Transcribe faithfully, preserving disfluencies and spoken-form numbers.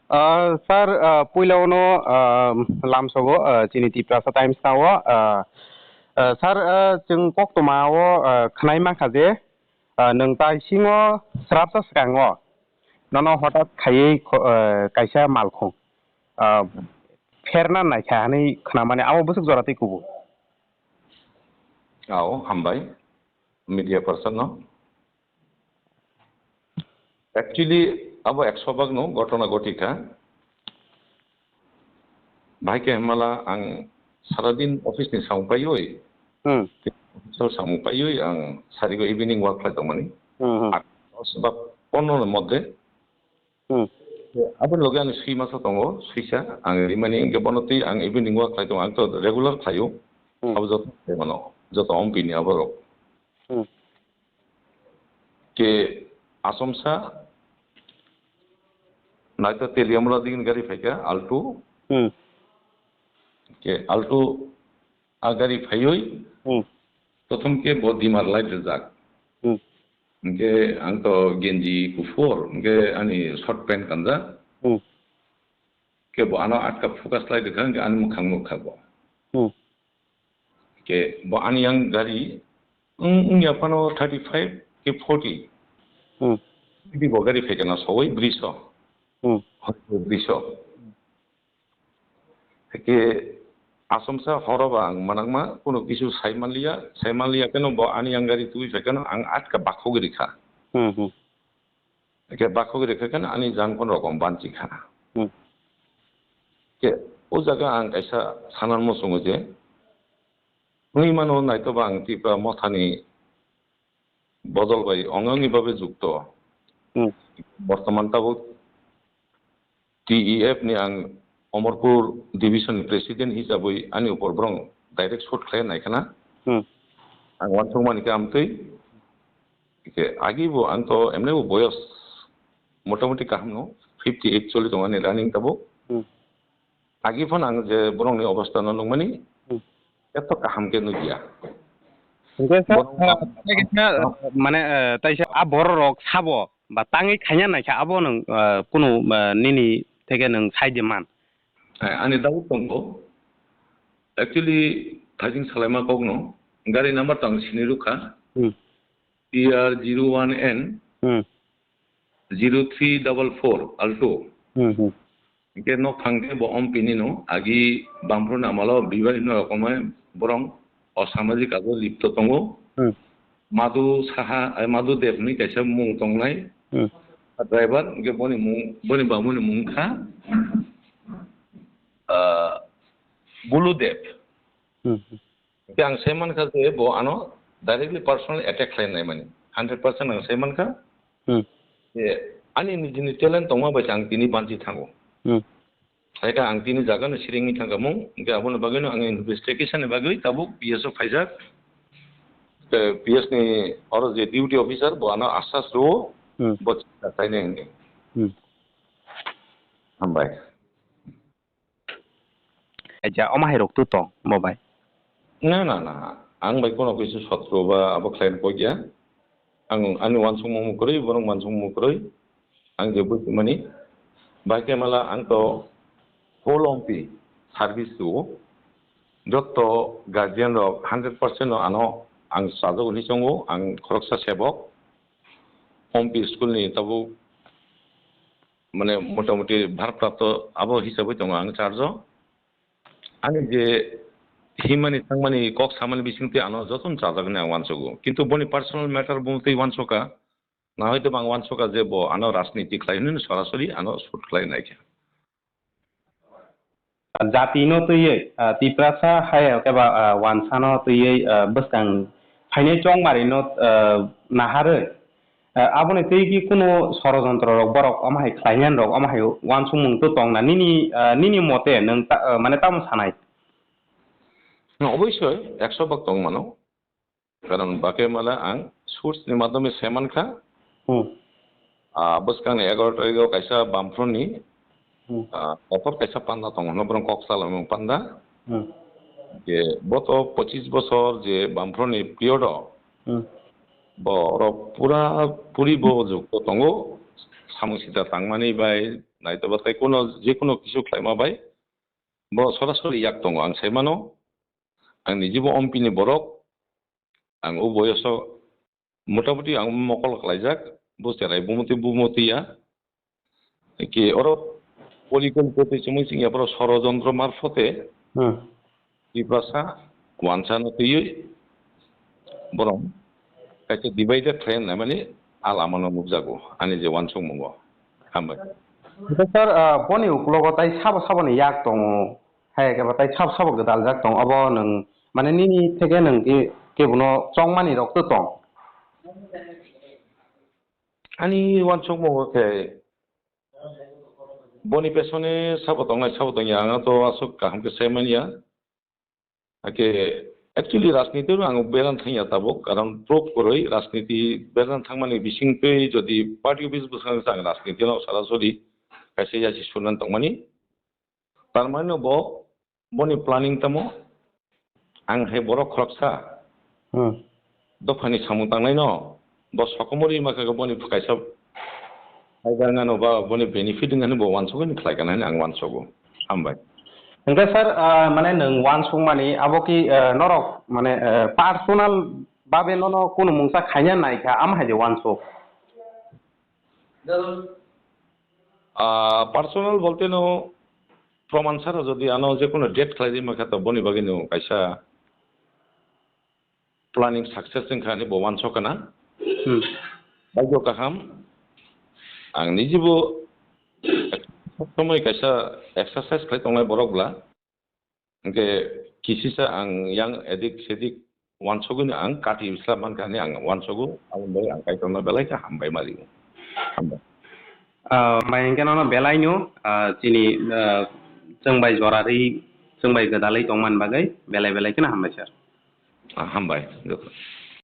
Ah, sir, ah, puila ono, ah, lamsogo, ah, chini Tiprasa Times na o, ah, ah, sir, ah, chwng koktoma o, ah, khwnai mankha je, ah, nwng tai singo srapsa swkango nono hotat khaiwi kho-, ah, kaisa malkhung, ah, pherna naikha hwnwi khwnamani abo bwswk jora tei kubui. Ao, hambai, media person no. Actually, abo ekso bhag no ghotona ghoti kha. Bahai khe hwnmala ang saradin office ni samung paiwi, Hmm. office o samung paiwi ang sarigo evening walk khlai tongmani. Hmm, hmm. At, dos ba pondro ni moddhe. Hmm. Aboni loge ani swi masa tongo, swisa. Ang rimani hwnkhe bono twi ang evening walk khlai tongo, ang to regular khlaio. Hmm. Abo joto khlai mano, joto ompini aborok. Hmm. Ke asomsa naito Teliamura digini gari phaikha, Alto. Hmm. Ke Alto a gari phaiwi Hmm. prothom khe bo dimar light rijak. Hmm. Hwnkhe ang to genji kuphur, hwnkhe ani short pant kanjak. Hmm. Khe bo ano atka focus lai rwkha, hwnkhe ani mwkhang nukha bo. Hmm. Khe bo ani yang gari wng, wngya phano thirty five khe forty. Hmm. Bidi bo gari phaikha na sogwi bwrwi so. Hmm. Hoi bwrwi so. Hwnkhe asomsa horo ba ang manakma, kuno kisu sai manliya, sai manliya keno bo ani yang gari tubui phaikha no ang atka bakhogwi rikha. Hmm, hmm. Hwnkhe bakhogwi rikha keno ani jang phano rokom banchi kha. Hmm. Hwnkhe o jaga ang kaisa sanan muchungo je, wngwi mano naitoba ang Tipra mothani bodol bai ongni babe jukto. Hmm. Bortoman tabuk T E F ni ang Omorpur division ni president hisabwi ani upor borong direct shoot khlai nai khana. Hmm. Ang uansukmani khe amtwi. Hwnkhe agi bo ang to emne bo boyos motamoti kaham no, fifty eight choli tongo ani running tabuk. Hmm. Agi phano ang je borokni obostha no nukmani, Hmm. eto kaham khe nukya. Hwnkhe sir, Borok ah, tei kisa, ah, mane, ah, taisa a borok rok sabo ba tangwi khaina naikha abo nwng, ah, kunu, ah, nini theke nwng sai de man. Hai, ani doubt tongo. Actually, thajing salaima kokno gari number tang sini rukha. Hmm. T R zero one N Hmm. zero three double four Alto. Hmm, hmm. Hingke nok thangke bo ompini no agi bangphru namalo bibari no rokomai borong osamajik ago lipto tongo. Hmm. Madhu Saha, ai, Madhu Dev ni kaisa mung tongnai. Hmm. Driver, hingke boni mung, boni bamuni mung kha, ah, Bulu Dev. Hmm. Hingke ang sai mankha je bo ano directly personal attack khlai nai mani. Hundred percent ang sai mankha. Hmm. Je ani nijini talent tongma bai se ang tini banchi thango. Hmm. Haikhe ang tini jaga no siringwi thangkha mung, hingke abono bagwi no ang investigation ni bagwi tabuk P S o phaijak. Te P S ni oro je duty officer bo ano asas rwo, Hmm. bo chikha khainai hinwi. Hmm. Hambai. Aja, omo hai rok tu tong, bo bai. Na, na, na. Ang bai kono kisa sotro ba abo khlai kok ya. Ang ani uansukmung mukrwi, borok uansukmung mukrwi. Ang je buji mani, bai khe mala ang to full ompi service tu. Jotto guardian rok hundred percent no ano ang sajagoni chongo, ang khoroksa sebok. Ompi school ni tabuk mane motamoti bharprapto abo hisabwi tongo ang charge o. Ani je himani thangmani kok samani bisingtwi ano jotono chajaknai ang uansugo. Kintu boni personal matter bumtwi uansuka, na hoito bang uansuka je bo ano rajniti khlai hwnwi sorasori ano shoot khlai naikha. Jati no twiwi, ah, Tiprasa hai khe ba, ah, uansano twiwi, ah, bwskang phainai chongmari no, ah, naharwi, Ah, aboni twi ki kunu sorojontro rok borok omo hai khlainani rok omo hai uansukmung to tong na nini, ah, nini mote nwng ta-, ah, mane tamo sanai? Oboisoi ekso bak tong mano. Karon bake mala ang source ni madhyome se mankha. Hmm. Ah, bwskang ni egaroh tarikh o kaisa Bamfront ni Hmm. Ah, kotor kaisa panda tongo, hwnwi borok kok salaimung panda. Hmm. Je bo to pochis bosor je Bamfront ni period o, Hmm. borok pura puri bo jukto tongo, samung sita tangmani bai, Naitoba tei kuno, je kuno kisu khlaima bai bo sorasori yak tongo. Ang sai mano, ang nijibo ompini borok, ang o boyoso motamuti ang mokol khlaijak, bo cherai bumoti bumoti ya. Ke oro polikol kotwi chumui chingya borok sorojontro marphote Hmm. Tiprasa wansano twiwi borok kaisa divided khlai hwnna mani a lamano nukjago ani je wansukmungo. Hambai. Hwnkhe sir, ah, boni uklogo tai sabo saboni yak tongo, hai khe bo tai sabo sabo gwdaljak tongo, obo nwng mane nini theke nwng ki-, kebono chongmani rok to tong? Ani wansukmungo khe boni pesone sabo tongnai sabo tongya ang to aswk kaham khe sai manya. Hake, actually, rajniti no ang beran thangya tabuk, karon proof kwrwi rajniti beran thangmani bisingtwi jodi party office bwskango ang rajniti no sarasori kaisa yasi sunan tongmani. Tar mane no bo, boni planning tamo, ang hai borok khoroksa Hmm. dophani samung tangnai no, bo sokomorwi ma khe boni kaisa Phai gana no ba boni benefit wngkha hwnwi bo wansugwi ni khlai gana hwnwi ang wansugo. Hambai. Hwnkhe sir, ah, mane nwng wansukmani abo ki, ah, norok mane, ah, personal babe nono kunu mungsa khaina naikha, amo hai de wansuk? Ah, personal bolte no proman sara jodi ano je kono date khlai di makha to boni bagwi no kaisa planning success wngkha hwnwi bo wansokana. Hmm. Baijo kaham. Ang nijibo somoi kaisa exercise khlai tongnai borok bla. Hwnkhe kisisa ang yang edik sedik wansogwino ang kati bisla mankha hwnwi ang wansogo. Aboni bagwi ang Kaitorno belai khe hambai ma rio. Hambai. Ah, mai hwnkhe nono belaino, ah, chini, ah, chwng bai jora ri, chwng bai gwdalwi tongmani bagwi belai belai kheno hambai sir. Ah, hambai.